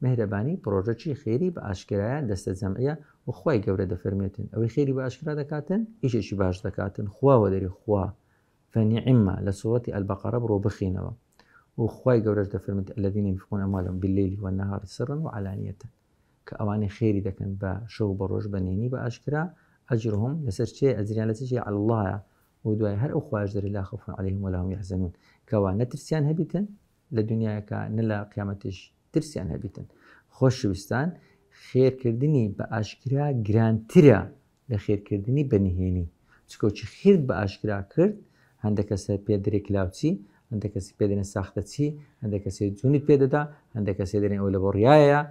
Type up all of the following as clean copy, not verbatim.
میهرەبانی پڕۆژەکی خێری بە ئاشکرایە دەستە جەمعیە و خوای گەورە دەفەرموێتن ئەوەی خێری بە ئاشکرا دەکاتن ئیشێکی باش دەکاتن خوا وەدەری خوا فنعمە لە سوڕەتی البقرە بڕۆ بخینەوە و خوای گەورەش دەفەرموێت الذین ينفقون اموالهم بالليل والنهار سرا وعلانية کە ئەوانەی خێری دەکەن بە شەو بە ڕۆژ بە نهێنی بە ئاشکرا ئەجرهم لەسەر چێ ئەجریان لەسەر چێ علی اللە و دوای هەر ئەو خوایش دەرێ لا خوف علیهم ولا هم یحزنون کەوا نە ترسیان هەبیتن لە دنیاکە نە لە قیامەتیش ترسیان هەبیتن. خۆشەویستان خێرکردنی بە ئاشکرا گرانترە لە خێرکردنی بە نهێنی چکۆچی خیرت بە ئاشکرا کرد هەندە کەسە پێ درێ کلاوچی هەندە کەسی پێ دەرێن ساختەچی هەندە کەسێ جونیت پێ دەدا هەندە کەسێ دەرێن ئەو لە بۆ ڕایە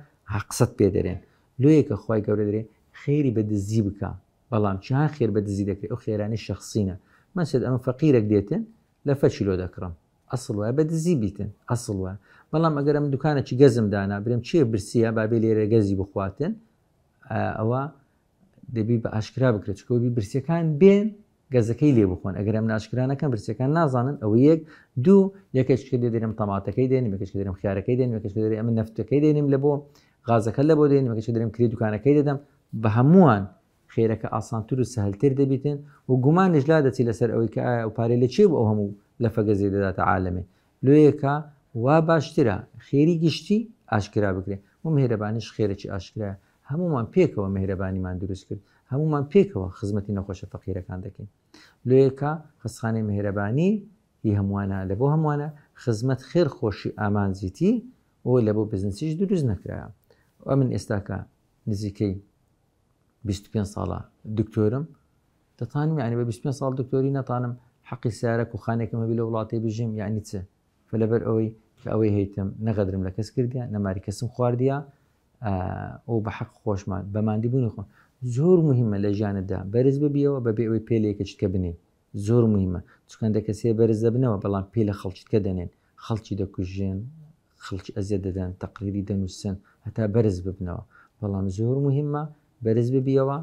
قسەت پێ دەرێن لۆیەکە خوای گەورە دەرێ خێری بە دزی بکە بەڵام چیان خێر بە دزی دەکرێت ئەو خێرانی شخصینە مەسەد ئەمە فەقیرێک دێتن لە فەچی لۆ دەکڕم ئەسڵ وایە بە دزی بیتن ئەسڵ وایە بەڵام ئەگەر ئەم دوکانێکی گەزم دانا برێم چیە برسیە بابێ لێرە گەزی بخواتن ئەوە دەبی بە ئاشکرا بکرێت چکۆبی برسیەکان بێن گەزەکەی لێ بخۆن ئەگەر ئەم ناشکرا نەکەن برسیەکان نازانن ئەوە یەک دوو یەکێک کە دێنم تەماتەکەی دێنم یەکێک دێنم خیارەکەی دێنم یەکێک دێنم ئەمە نەفتەکەی دێنم لە بۆ غازەکە لە بۆ دێنم یەکێک دێنم کری دوکانەکەی دەدەم بە هەمووان خێرەکە ئاسانتر و سەهلتر دەبیتن و گومانیش لادەچی لەسەر ئەوەی کە ئایا ئەو پارەی لە چێ بوو ئەو هەموو لەفە گەزەی دەداتە عالەمێ لۆیەکە وا باشترە خێری گشتی ئاشکرا بکرێ و میهرەبانیش خێرێکی ئاشکرایە هەموومان پێکەوە میهرەبانیمان دروست کرد هەموومان پێکەوە خزمەتی نەخۆشە فەقیرەکان دەکەین لۆیەکە خەستخانەی میهرەبانی هی هەمووانە لە بۆ هەمووانە خزمەت خێر خۆشی ئامانجیتی و لە بۆ بزنسیش دروست نەکرایە و من ئێستاکە نزیکەی 25 ساڵە دکتۆرم دەتانم یعنی بە 25 ساڵ دکتۆری نەتانم حەقی سیارەک و خانێکم هەبی لە وڵاتی بژیم یعنی چ فلەبەر ئەوەی کە ئەوەی هەیتم نەغەدرم لە کەس کردیا نەماری کەسم خواردیە ئەو بە حەق خۆشمان بە مادیبوونی خۆ زۆر مهمە لە ژیانتدا بەرز ببیەوە بەبێ ئەوەی پێ لە یەکێکتکە بنێ زۆر مهمە چکەندە کەسێ بەرز دەبنەوە بەڵام پێ لە خەڵکیتکە دەنێن خەڵکی دەکوژێن خەڵکی ئەزیەت دەدەن تەقریری دەنووسن هەتا بەرز ببنەوە بەڵام زۆر مهمە بەرز ببیەوە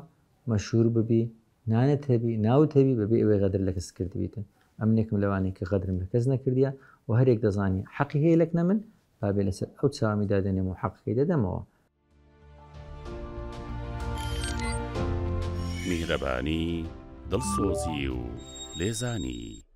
مەشهور ببی نانت هەبی ناوت هەبی بەبێ ئەوەی غەدر لە کەس کردبیتن ئەمنێکم لەوانەیە کە غەدرم لە کەس نەکردیە و هەرێک دەزانی حەقی هەیە لەکنە من بابێ لەسەر ئەو چاومی دادەنێم و حەقەکەی دەدەمەوە. میهرەبانی، دڵسۆزی و لێزانی.